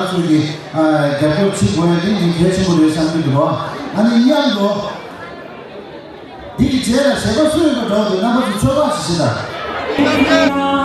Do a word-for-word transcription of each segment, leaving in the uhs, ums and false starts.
ཚོས་ཀྱི་རྒྱབ་སྐྱོར་བྱེད་དགོས་ཡ་དེ་ནི་གལ་ཆེན་པོ་རེད་བསམ་གྱི་འདུག་བ། ཨ་ནི་མཉམ་དུ་འདི་གི་རྗེས་ལ་གཞས་པ་སུ་ཡིན་པ་འགྲོ་འདུག་རྣམ་པ་ཚོ་ཚོད་དཔག་ཞིག་བྱེད་དང་།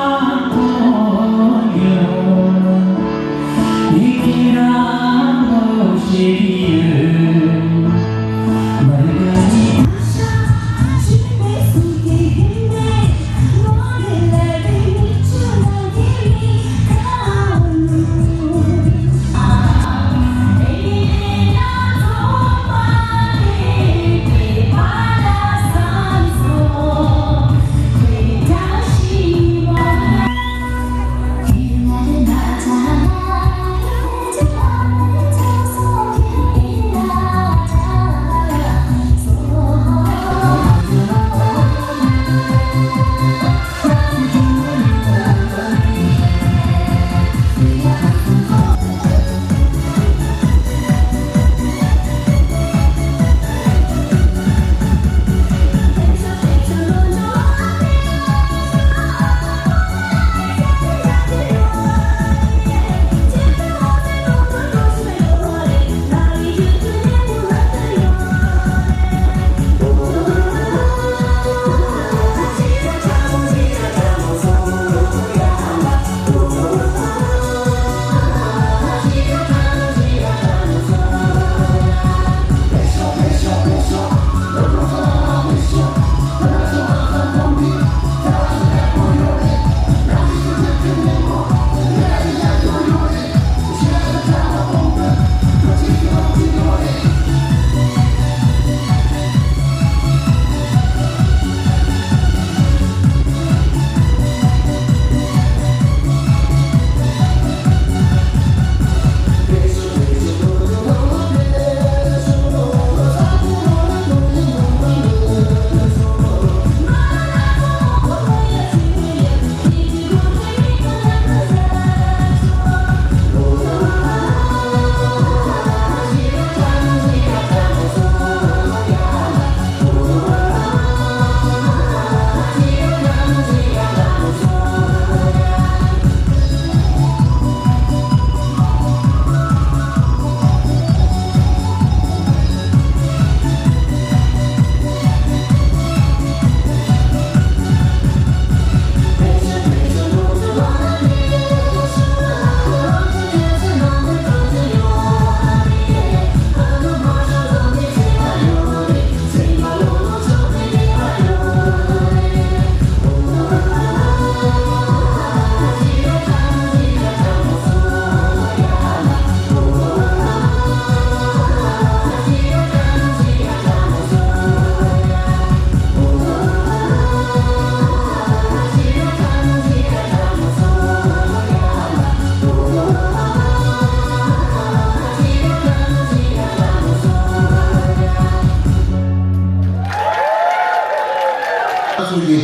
ཚོ་གི་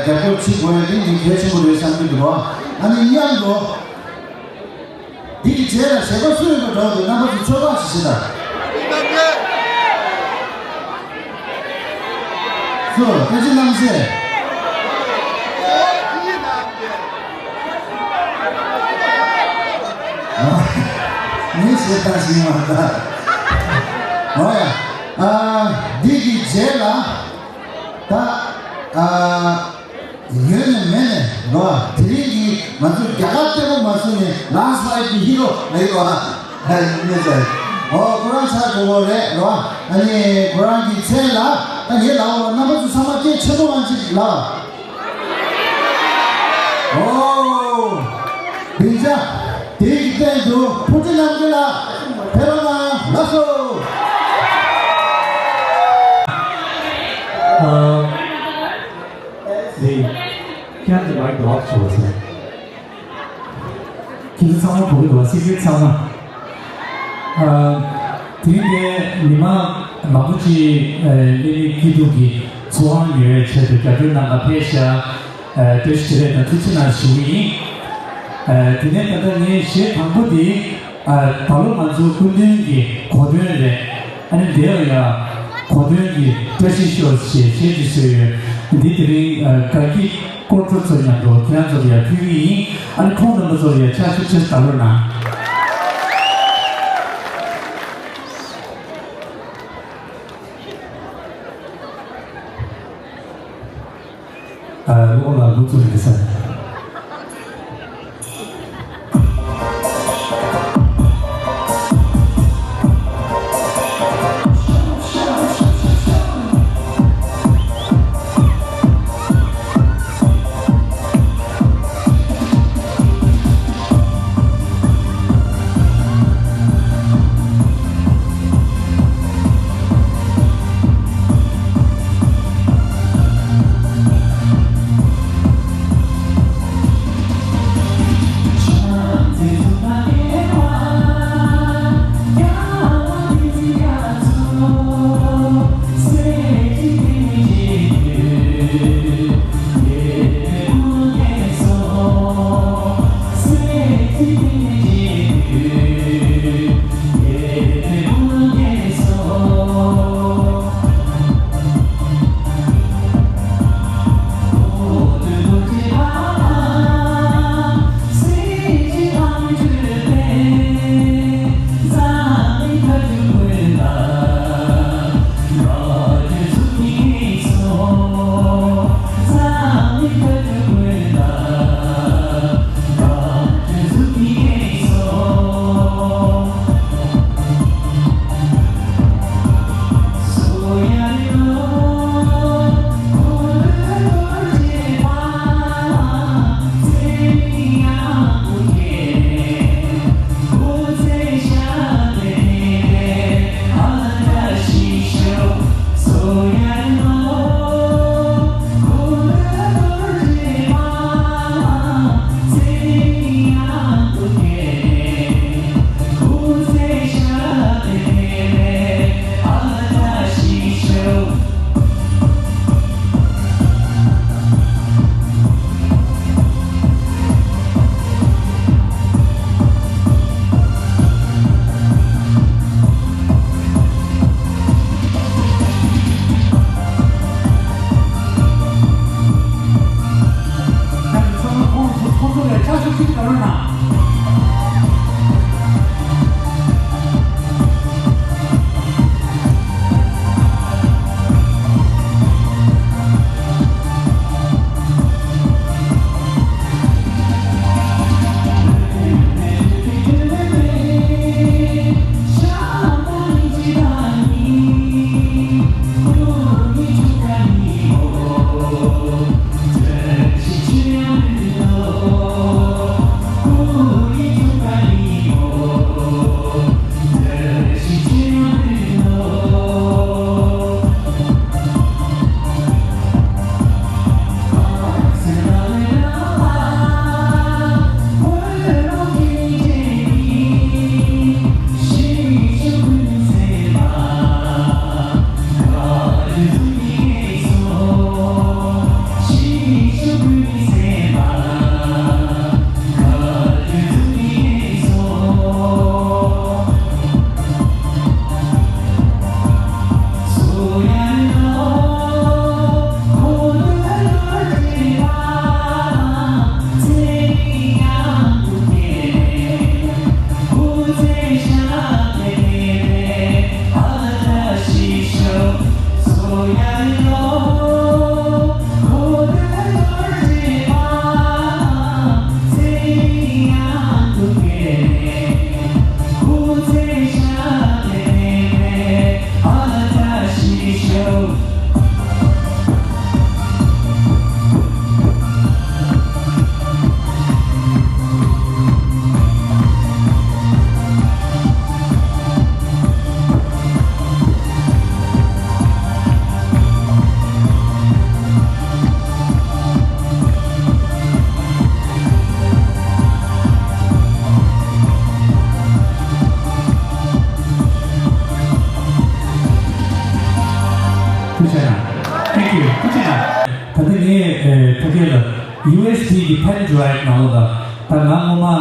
རྒྱབ་སྐྱོར་བྱེད་དགོས་ཡ་དེ་འདི་གལ་ཆེན་པོ་རེད་བསམ་གྱི་འདུག་ཨ་ནི་མཉམ་དུ་འདི་གི་རྗེས་ལ་གཞས་པ་སུ་ཡིན་པ་འགྲོ་འདུག་རྣམ་པ་ཚོ་ཚོད་དཔག་ཞིག་བྱེད་དང་། སུ་བཀའ་སྤྱི་རྣམ་སྲས། ངས་བཤད་སྟངས་ཤིག་མ་ལྟ། འོ་ཡ། ཨ། འདི་གི་རྗེས་ལ། ད། ཨ། ཡོད་ནས་མེད་ནས་རོ། དེ་རིང་གི་ང་ཚོ་རྒྱ་གར་ལྟད་མོ་མ་བཟུང་ནས་ལཱསྚ་ལའིབ་ཀྱི་ཧི་རོ་ལ་ཡོད་ཨ། ཧ་ཡིན་ནས་ཟེར། ཨོ་ཁོ་རང་ཆགས་འགྲོ་གོ་རེད་རོ། ཨ་ནི་ཁོ་རང་གི་མཚན་ལ་ད་ངས་ལབ་པ་རྣམ་པ་ཚོ་ཚང་མ་སྐད་ཆེན་པོ་གང་ཅིག་ལབ། ཨོ། བདེ་འཇགས། དེའི་སྟེང་དུ་ཕུར་ཏི་རྣམ་རྒྱལ་ལགས་ཕེབས་རོགས་གནང་། ལགས་སོ། ཨ། ཟེར། ཁྱེད་ཀྱི་མའིག་ཌོབ་བྱས་པ་ཟེར། ཁྱེད་ཚོ་ཚང་མ་གོ་གི་འདུག་པ། སི་ཀྲིཊ་ཚང་མ། ཨ། དེ་རིང་འདིར་མི་མང་མང་པོ་ཅིག་ཨ། གླེ་ལི་སྐྱིད་སྡུག་གི་ཚོར་བ་ཉོ་བའི་ཆེད་དུ་རྒྱབ་སྐྱོར་གནང་ག་ཕེབས་ཤག་ཨ། བཀྲ་ཤིས་བདེ་ལེགས་དང་ཐུགས་རྗེ་གནང་ཞུ་གི་ཡིན། ཨ། དེ་ནས་ད་ལྟ་ངའི་གཞས་དང་པོ་དེ། ཨ། ད་ལོ་ང་ཚོ་སྐུ་མདུན་གྱི་གོ་སྟོན་རེད། ཨ་ནི་དེ་ལ་ཡང་གོ་སྟོན་གྱི་བཀྲ་ཤིས་ཤོག་ཅེས་གཞས་ཅིག་བཟོས་ཡོད། འདི་དེ་རིང་ཨ། དགའ་སྐྱིད་སྐོར་བྲོ་ཚོ་མཉམ་དུ་ཁྱེད་རང་ཚོ་ལ་ཡང་ཕུལ་གྱི་ཡིན། ཨ་ནི་ཁོང་རྣམ་པ་ཚོ་ལ་ཡང་ཕྱག་ཕྱི་ཕྱིར་བདག་བློ་གནང་། འགོ་བཙུགས་ཡིན་ས། ཐུགས་རྗེ་གནང་། Thank you། ཐུགས་རྗེ་གནང་། ད་ལྟ་ངས་ཨེ་ཕ་གི་ལ་ཡུ་ཨེས་བི་གི་pen drive ནང་ལོགས་ལ་ད་ང་སྔོན་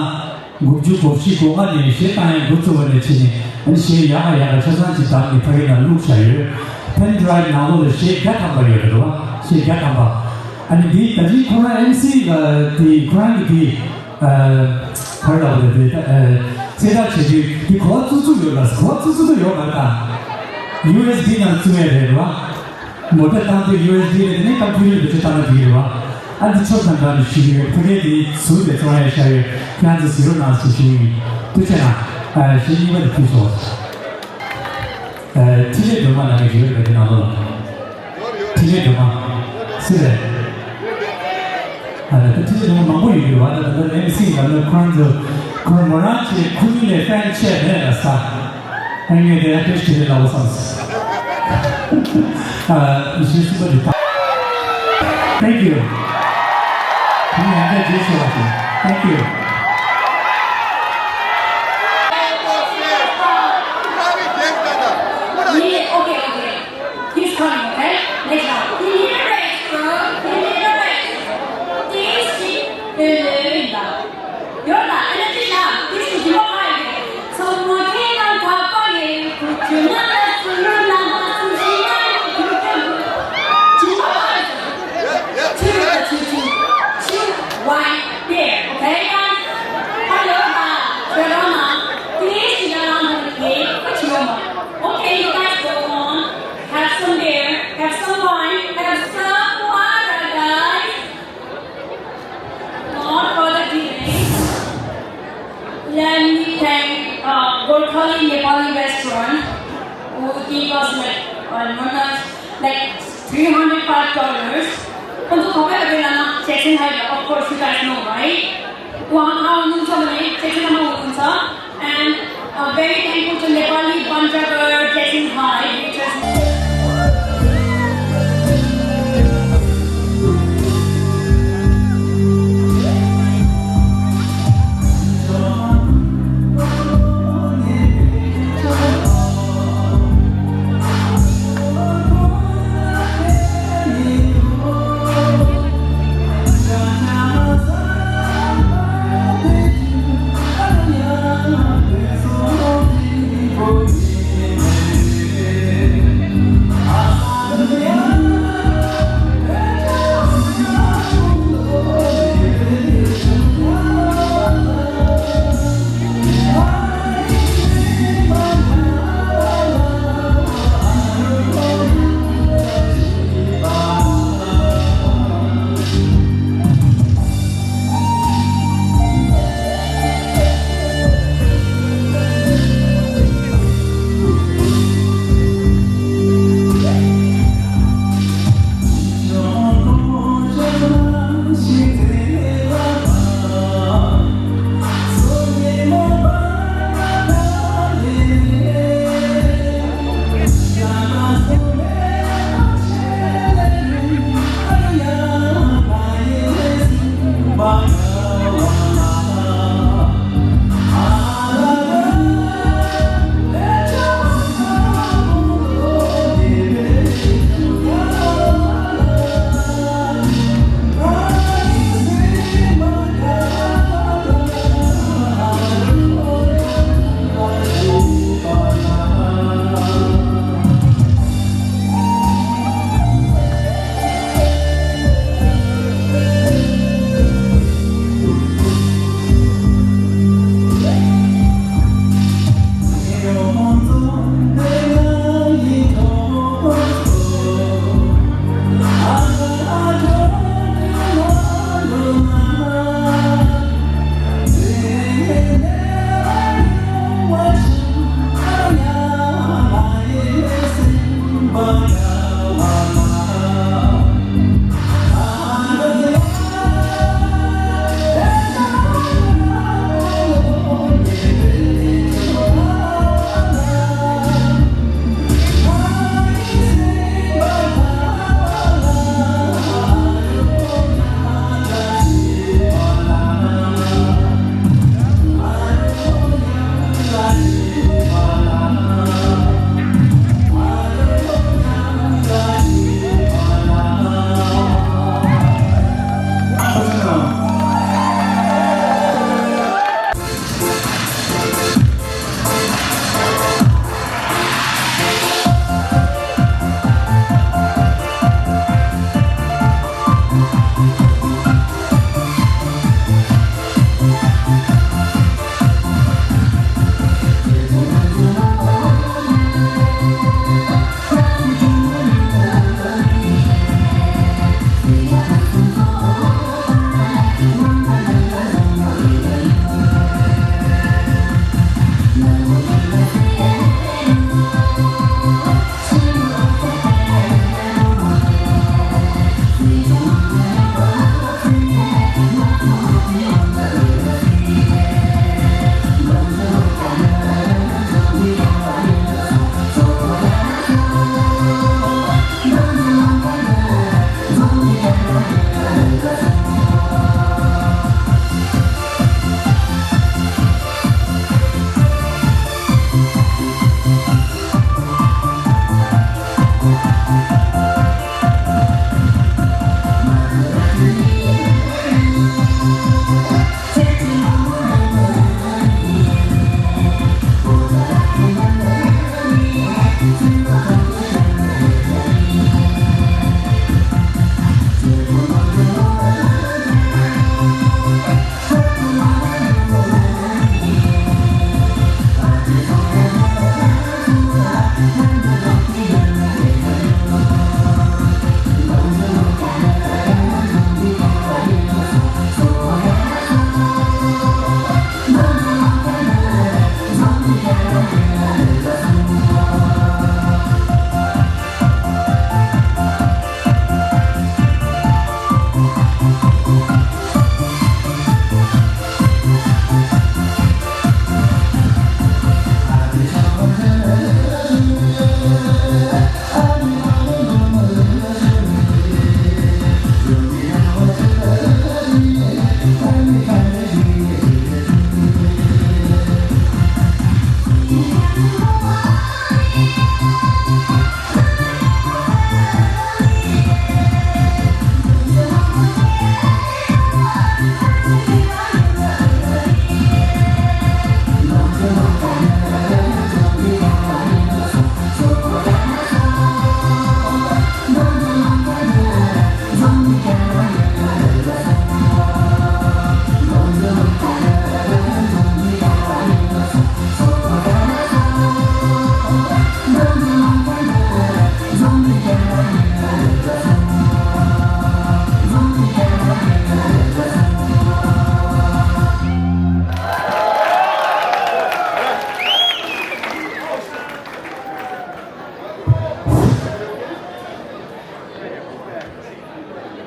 མ་དགུ་བཅུ་གོ་བཞི་གོ་ལྔ་ནས་གཞས་བཏང་ཡག་འགོ་བཙུགས་པ་ནས་བྱས་ནས་ཨ་ནི་གཞས་ཡག་ག་ཡག་ག་ཆ་ཚང་ཅིག་བདམས་ནས་ཕ་གི་ནང་བླུགས་བཞག་ཡོད། pen drive ནང་ལོགས་ལ་གཞས་བརྒྱ་ཐམ་པ་ཡོད་རེད་བ། གཞས་བརྒྱ་ཐམ་པ། ཨ་ནི་འདི་ད་ཅི་ཁོ་རང་ཨེམ་སི་ལ་དེ་ཁོ་རང་གི་དེ་ཨ་ག་རེ་ལབ་དགོས་རེད། དེ་ད་ཨ་གསལ་བསྒྲགས་བྱེད་དུས་དེ་གོ་བ་བཙུགས་བཙུགས་ཡོད་ལ། གོ་བ་བཙུགས་བཙུགས་ཡོད་མ་རེད་ད། ཡུ་ཨེས་བི་ནང་བཙུགས་ཡས་རེད་བ། མོ་ཊ་བཏང་དུས་ཡུ་ཨེས་བི་རེད། དེ་ནས་ཀམ་པུ་ཊར་བེད་སྤྱོད་བཏང་ན་འགྲིག་གི་རེད་བ། ཨ་འདི་ཆོག་ཙང་འདྲ་ནི་ཞུ་གི་ཡོད། ཕ་གིའི་དེ་ཟུར་དེ་ཚོང་ཡ་ཤ་ཡོད། ཁྱེད་རང་ཚོ་གཟིགས་རོགས་གནང་ཞེས་ཞུ་གི་ཡིན། ཐུགས་རྗེ་གནང་། ཨ་གཞི་གཉིས་པ་དེ་ཕུལ་ཆོག་ཨ་ཁྲི་ལས་སྒྲོལ་མ་ལ་ངས་ཞུ་ཡོད་པའི་དེ་ནང་ལོགས་ལ། ཁྲི་ལས་སྒྲོལ་མ། སུ་རེད། ཨ་ལ་ད་ཁྲི་ལས་སྒྲོལ་མ་མང་པོ་ཡོད་ཀྱི་རེད་བ། ད་ད་ལྟ་ཨེམ་སི་ལ་ནི་ཁོ་རང་ཚོ་ཁོ་མོ་རང་ཆེ་ཁོ་གཉིས་ལས་ཧྥན་ཆེ་རེད་ལ་ས། ཨ་ངས་དེ་ཡང་བཀྲ་ཤིས་བདེ་ལེགས་ལབ་དགོས་བསམས། ཨ་ཡེ་ཤུའི་སུམ་པ་དེ་དང་། Thank you. དེ་ཡང་བཀྲ་ཤིས་བདེ་ལེགས། Thank you. Okay, okay. He's coming, okay? Next round. He need a raise, bro. He need a raise. This is the Linda. You're not energy now. This is your high. So, what can I talk about you? Put your mother to your mama, to your mama, to your mama. Two, two, two, two, one. There, okay, guys? Hello, uh, Verona. Please, you don't want to play. Put your mama. Okay, you guys go on. Have some beer, have some wine, have some water, guys. Not further delay. Let me thank uh, Gorkhali Nepali restaurant who gave us like uh, like three hundred five dollars. ཁོང་ཚོ་ག་པར་ཡོད་ལབ་ན་Jackson Heights, of course you guys know, right? ཝང་ཧའོ་ནུང་ཚོ་ནས་Jackson Heights ནུང་ཚོ། And uh, very thankful to Nepali Banjagar Jackson Heights, which is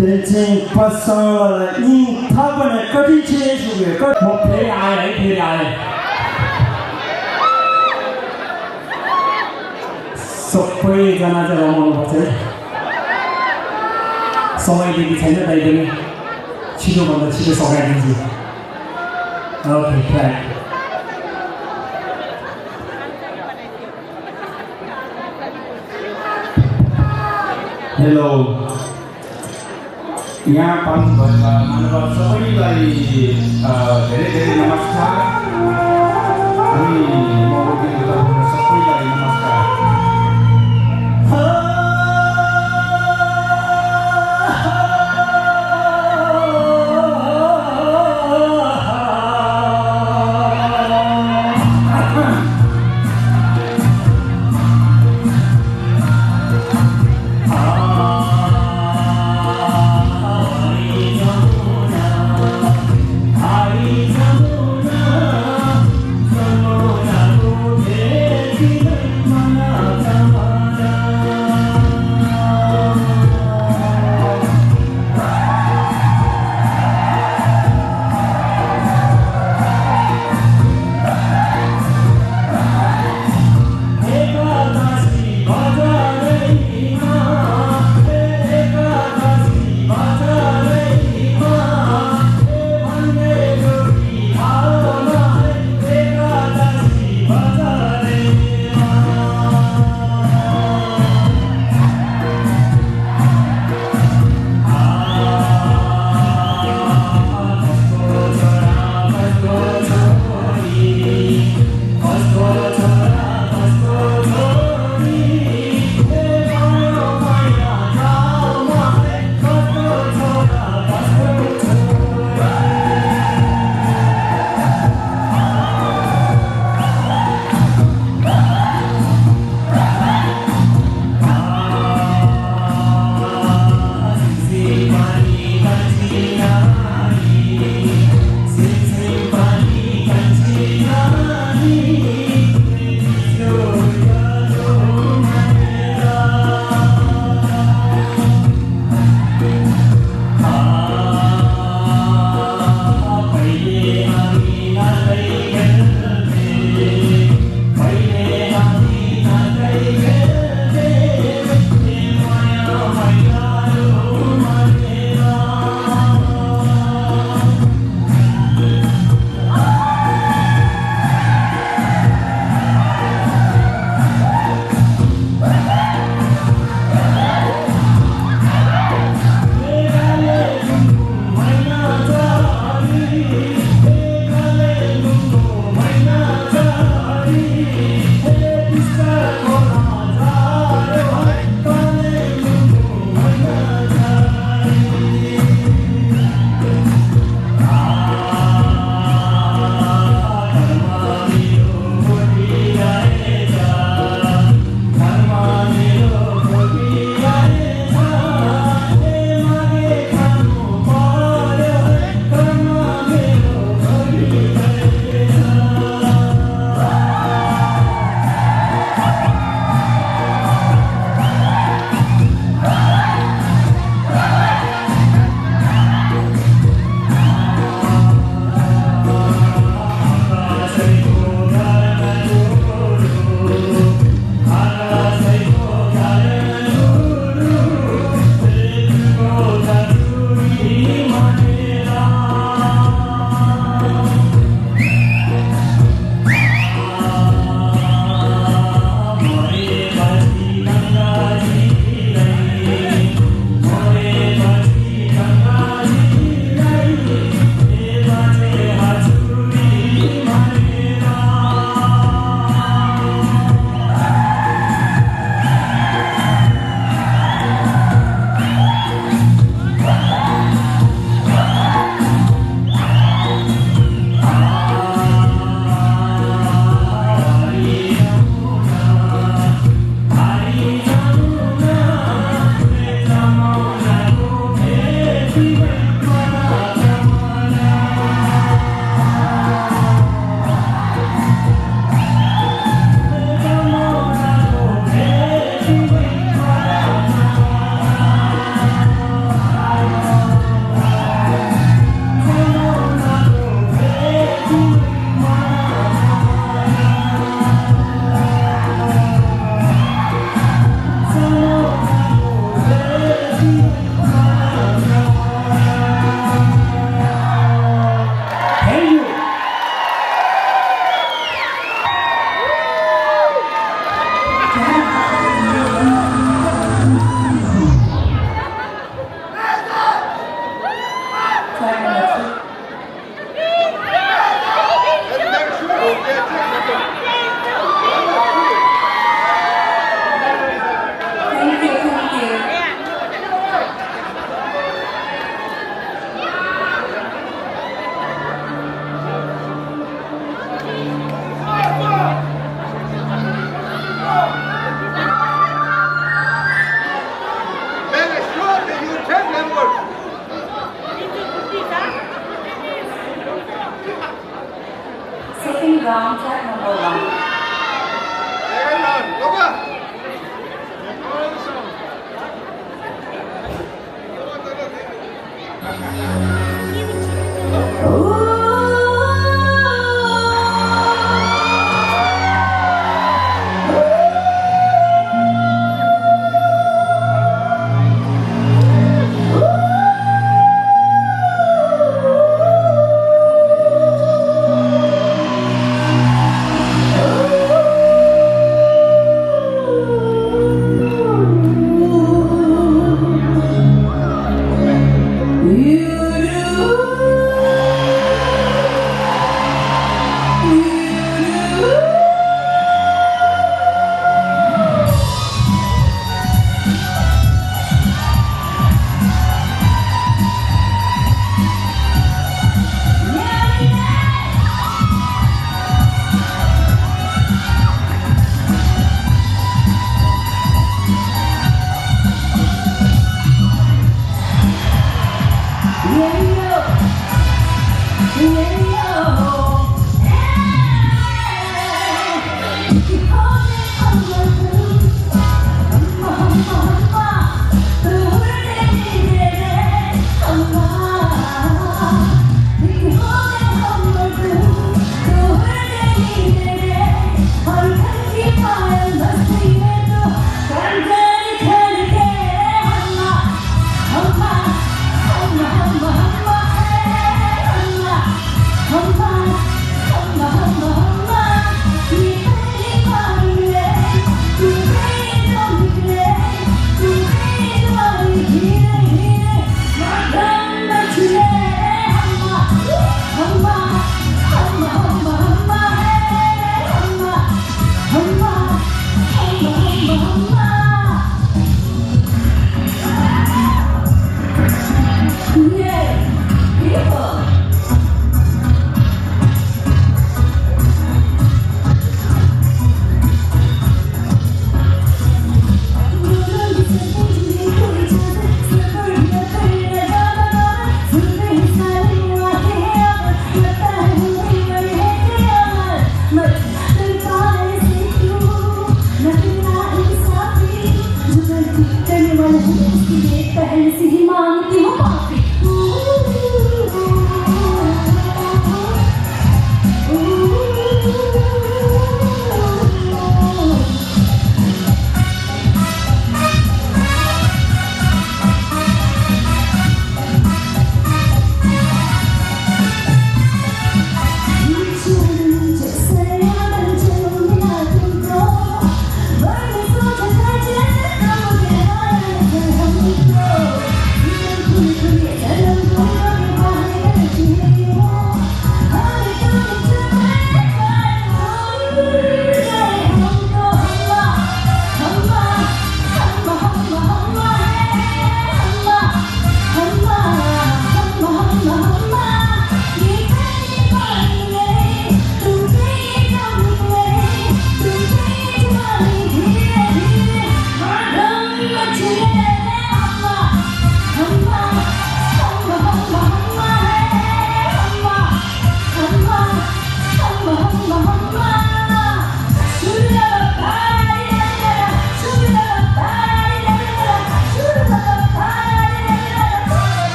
བསྟན་འཛིན་པ་སངས་ལགས་ལ་སྙིང་ཐག་པ་ནས་བཀའ་དྲིན་ཆེ་ཞུ་གི་ཡོད། བཀའ་མོ་ཕེ་ཡ་ཡ་ཕེ་ཡ་ཡ། སོག་པོའི་ཛ་ན་ཛ་རོ་མོ་ལོ་ཚེ། སོ་མའི་དེ་གི་ཚན་ནི་ད་ཡི་དེ་ནི། ཕྱི་དྲོ་བ་ད་ཕྱི་དྲོ་སོག་ཡ་དེ་ཟི། ཨོ་ཁེ་ཁེ། Hello. ཡང་པང་བར་མ་ན་བ་སོག་ཡིག་ལ་ཡི་ཨ་དེ་རེ་དེ་རེ་ནམ་སྐར། ཨ་ནི་མོ་གི་དུ་ད་སོག་ཡིག་ལ་ཡི་ནམ་སྐར།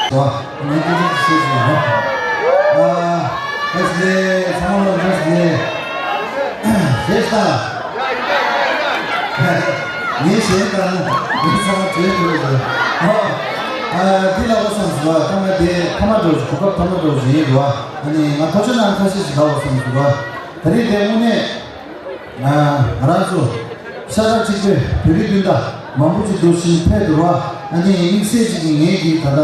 ངས་སྐད་ཆ་ཅིག་བཤད་ཟིན་རོགས། ཨ། བཀྲ་ཤིས་བདེ་ལེགས། ཚང་མ་ལ་བཀྲ་ཤིས་བདེ་ལེགས། བྱས་ཙང་། ངས་གཞན་དང་ངས་ཚང་མ་བྲེལ་འགྲོ་ཟེར། ཨོ། ཨ། འདི་ལབ་དགོས་བསམ་སོང་བ། ཐ་མ་དེ་ཐ་མ་འགྲོ་བཞིན། གོ་སྐབས་ཐ་མ་འགྲོ་བཞིན་ཡིན་རོགས། ཨ་ནི་ང་ཐུགས་རྗེ་གནང་། ཁ་ཤས་ཤིག་ལབ་དགོས་བསམ་སོང་བ། ད་རེས་དེ་དངོས་གནས། ང་རང་ཚོ་ཤ་ཁྲག་གཅིག་པའི་བོད་རིགས་སྤུན་ཟླ་མང་པོ་ཅིག་འདུ་ཞིང་ཕེབས་འདུག་བ། ཨ་ནི་དམིགས་བསལ་ཅིག་གིས་ངེད་ཀྱིས་ད་ལྟ་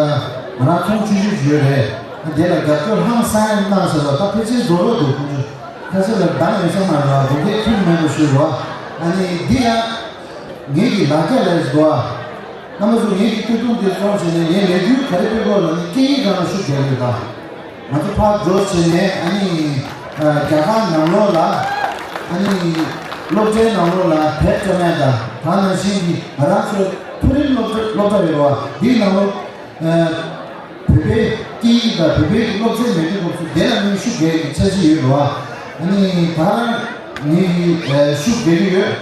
ང་རང་ཚོང་ཆུང་ཆུང་ཞིག་ཡོད་རེད། ཨ། དེ་ལ་རྒྱབ་སྐྱོར་ཧང་སང་གནང་ཟེར་བ། ད་ཕལ་ཆེར་རྫོགས་རོགས་འདུག་ཁོང་ཚོ་ཁ་ཤས་ལ་འདང་ཡོད་ས་མ་རེད་བ། དགོངས་འགལ་ཁྱོན་མེད་པ་ཞུ་རོགས། ཨ་ནི་འདི་ཡང་ངེད་ཀྱི་ལ་རྒྱ་ལས་འདུག་བ། རྣམ་པ་ཚོ། ངེད་ཀྱི་སྐུ་གདུང་འདི་སོང་བྱས་ནས་ངས་ལས་འགུལ་ག་རེ་སྤེལ་དགོས་ལབ་ན། སྐད་ཡིག་སྒང་ལ་ཤུགས་རྒྱག་དགོས་ད། ང་ཚོ་ཕར་འགྲོ་བྱས་ནས། ཨ་ནི། ཨ། རྒྱ་གར་ནང་ལོགས་ལ། ཨ་ནི། སློབ་གྲྭའི་ནང་ལོགས་ལ་དེབ་སྤྲོད་མཁན་དང་། ད་ནང་བཞིན་གྱི་ང་རང་ཚོ་མཐོ་རིམ་སློབ་གྲྭ་སློབ་གྲྭ་ཡོད་རེད་བ། འདིའི་ནང་ལོགས། ཨ། བོད་པའི་སྐད་ཡིག་དང་བོད་པའི་སློབ་ཚན་མེད་དུས་སྐབས་སུ་དེ་ལ་ངས་ཤུགས་རྒྱག་གི་འཆར་གཞི་ཡོད་རེད་བ། ཨ་ནི་ད་རང་ངས་ཤུགས་རྒྱག་གི་ཡོད།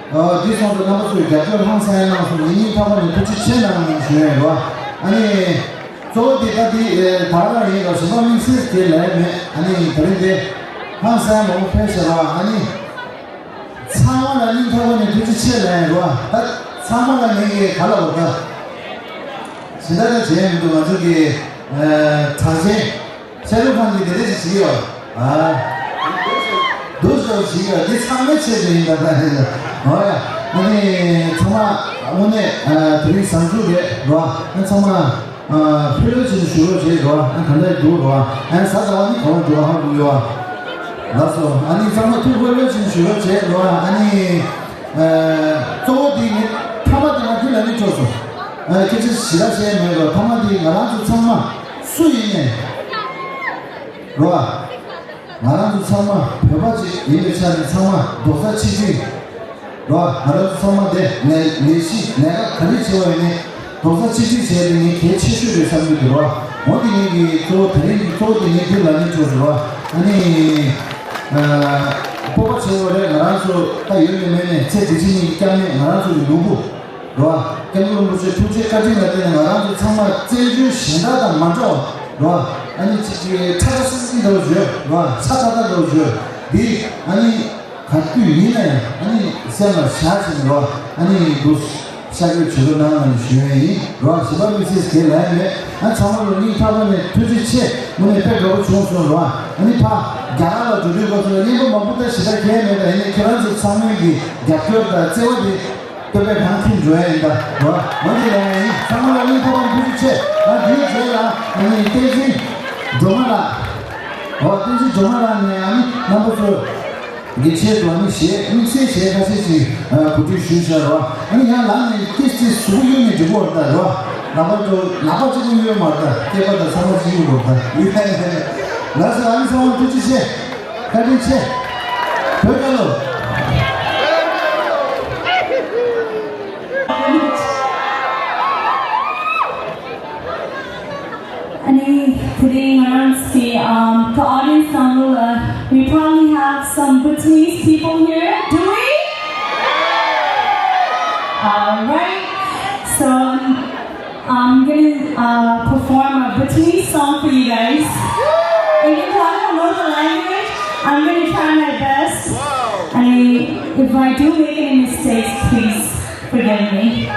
ཨ། འདི་སོང་ཙང་རྣམ་པ་ཚོས་རྒྱབ་སྐྱོར་ཧང་སང་གནང་སོང་། ངེད་གཉིས་ཐོག་མ་ནས་ཐུགས་རྗེ་ཆེ་གནང་ཞུ་ཡ་ཡིན་རོགས། ཨ་ནི། གཙོ་བོ་དེ་ད་དེ་ད་རང་ཡིན་རོགས། གཞན་པ་དམིགས་བསལ་དེ་ལབ་ཡ་མེད། ཨ་ནི་ད་རིང་དེ་ཧང་སང་མང་པོ་ཕེབས་ཤག་རོགས། ཨ་ནི། ཚང་མ་ལ་སྙིང་ཐག་པ་ནས་ཐུགས་རྗེ་ཆེ་ལབ་ཡ་རོགས། ད་ཚང་མ་ལ་ངས་ཀྱིས་ག་ལབ་དགོས་ད། གཞན་དག་ལ་བྱས་མི་འདུག་ང་ཚོ་གི། ཨ། གྲགས་ཅན། ཤར་ལུགས་ཁང་གིས་དེ་འདྲ་ཞིག་བྱེད་ཀྱི་ཡོད། ཨ། འདུག་སེ་བྱེད་ཀྱི་ཡོད། འདི་ཚང་མའི་ཆེད་དུ་ཡིན་པ་ལྟར་ཡིན། འོ་ཡ། ཨ་ནི་ཚང་མ་དངོས་གནས། ཨ། དེ་རིང་བཟང་ཕྱོགས་རེད་རོ། ཨ། ཚང་མ། ཨ། ལྷོད་ལྷོད་བྱས་ནས་བཞུགས་རོགས་བྱེད་རོ། ཨ། ག་འདྲ་འདུག་རོ། ཨ། གཟའ་ཟླ་བ་ནི་ག་པར་འགྲོ་ཧ་གོ་ཡོད། ལགས་སོ། ཨ་ནི་ཚང་མ་ཐུགས་ལྷོད་ལྷོད་བྱས་ནས་བཞུགས་རོགས་བྱེད་རོ། ཨ་ནི། ཨ། གཙོ་བོ་དེ་ངས་ཐ་མ་དེ་ང་ཁྱོད་ལ་ནི་ཆོག་སོང་། ཨ། སྐད་ཆ་ཞེ་དྲག་བཤད་མེད་རོ། ཐ་མ་དེ་ང་རང་ཚོ་ཚང་མ་སུ་ཡིན་ནས་རོ། ང་རང་ཚོ་ཚང་མ་བོད་པ་ཅིག་ཡིན་པའི་ཆ་ནས་ཚང་མ་རྡོག་རྩ་ཆིག་སྒྲིལ་རོ། ང་རང་ཚོ་ཚང་མ་དེ་ལས་ལས་གཞི་ལས་ཀ་ག་རེ་བྱེད་པ་ཡིན་ནའི་རྡོག་རྩ་ཆིག་སྒྲིལ་བྱས་ཏེ་ངས་གལ་ཆེ་ཤོས་རེད་བསམ་གྱི་འདུག་རོ། འོ་དེ་ངས་ཀྱི་གཙོ་བོ་དེ་རིང་གི་གཙོ་བོ་དེ་ངས་འདི་ལ་ནི་ཆོག་ཟེར་རོ། ཨ་ནི། ཨ། སྤོབས་པ་བྱེད་དགོས་རེད། ང་རང་ཚོ་ད་ཡོད་ནས་མེད་ནས་ཚེ་འདི་ཕྱི་གཉིས་ཀྱི་སྐྱབས་གནས་ང་རང་ཚོ་གི་ལུས་པོ། རོ། སྐྱབས་མགོན་རིན་པོ་ཆེ་ཐུགས་རྗེ་བཀའ་དྲིན་ལ་བརྟེན་ནས་ང་རང་ཚོ་ཚང་མ་བཙན་བྱོལ་གཞན་དག་དང་མ་འདྲ་བ་རོ། ཨ་ནི་ཅིག་ཅིག་ཁྲ་ཁྲ་སིང་སིང་འདྲ་བོ་བརྗོད་རོ། ཚ་ཚ་ཚ་འདྲ་བོ་བརྗོད། འདི་ཨ་ནི་ག་དུས་ཡིན་ན་ཡང་ཨ་ནི་སེམས་ལ་བཞག་བྱས་ནས་རོ། ཨ་ནི་འདུག་ཤ་གི་བྱེད་སྒོ་གནང་ལ་ནི་ཞུ་ཡ་ཡིན་རོ། གཞན་པ་དམིགས་བསལ་གང་ལབ་ཡ་མེད། ཨ། ཚང་མ་ལ་སྙིང་ཐག་པ་ནས་ཐུགས་རྗེ་ཆེ། དངོས་གནས་དཔེ་དགའ་པོ་བྱུང་སོང་རོ། ཨ་ནི་ཕ་རྒྱ་གར་ལ་འགྲོ་དུས་སྐབས་སུ་ལ་རྙིང་པ་མང་པོ་ད་ཞེ་དྲག་གང་ཡང་མེད། ད་ཡིན་ནའི་ཁྱེད་རང་ཚོ་ཚང་མའི་གི་རྒྱབ་སྐྱོར་དང་བརྩེ་བ་དེ་སྟོན་པའི་ནང་ཁྱིམ་འགྲོ་ཡ་ཡིན་ད་རོ། འོ་དེ་ལ་ཡིན། ཚང་མ་ལ་སྙིང་ཐག་པ་ནས་ཐུགས་རྗེ་ཆེ། ང་དེའི་རྗེས་ལ་ང་ནི་བསྟན་འཛིན་སྒྲོལ་མ་ལགས། འོ། བསྟན་འཛིན་སྒྲོལ་མ་ལགས་ནས་ཨ་ནི་རྣམ་པ་ཚོ་གི་ཆེད་དུ་ཨ་ནི་གཞས་དམིགས་བསལ་གཞས་ཁ་ཤས་ཤིག་ཨ། གོ་སྒྲིག་ཞུས་བཞག་རོ། ཨ་ནི་ཡང་ལངས་ནས་ཏིས་ཏིས་གཟུགས་པོ་གཡོན་ནས་འགྲིག་གོ་རེད་ད་རོ། ལག་པ་ཚོ་ལག་པ་གཅིག་པོ་གཡོན་མ་རེད་ད། སྐེད་པ་དང་ཚང་མ་གཅིག་གཡོན་དགོས་རེད་ད། ལགས་སོ། ཨ་ནི་ཚང་མ་ཐུགས་རྗེ་ཆེ། བཀའ་དྲིན་ཆེ། བོད་རྒྱལ་ལོ། ཨ་ནི་དེ་རིང་ང་རང་ཚོའི་um, the audience ནང་ལོགས་ལ། We probably have some Bhutanese people here. Do we? All right. So I'm gonna uh, perform a Bhutanese song for you guys. Even though I don't know the language, I'm gonna try my best. And if I do make any mistakes, please forgive me.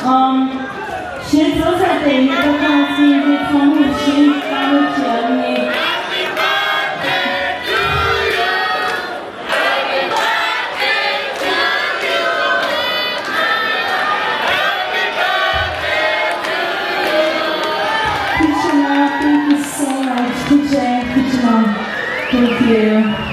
ཨམ། གཞན་ཚོགས་ས་དེ་ཡི་ཏོག་ཁང་སྲིད་འཛིན་ཚོགས་མི་ཞིག་བཀའ་མོལ་བྱས་ནས། Thank you so much. Good job. Good job. Thank you.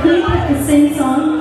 Keep the same song.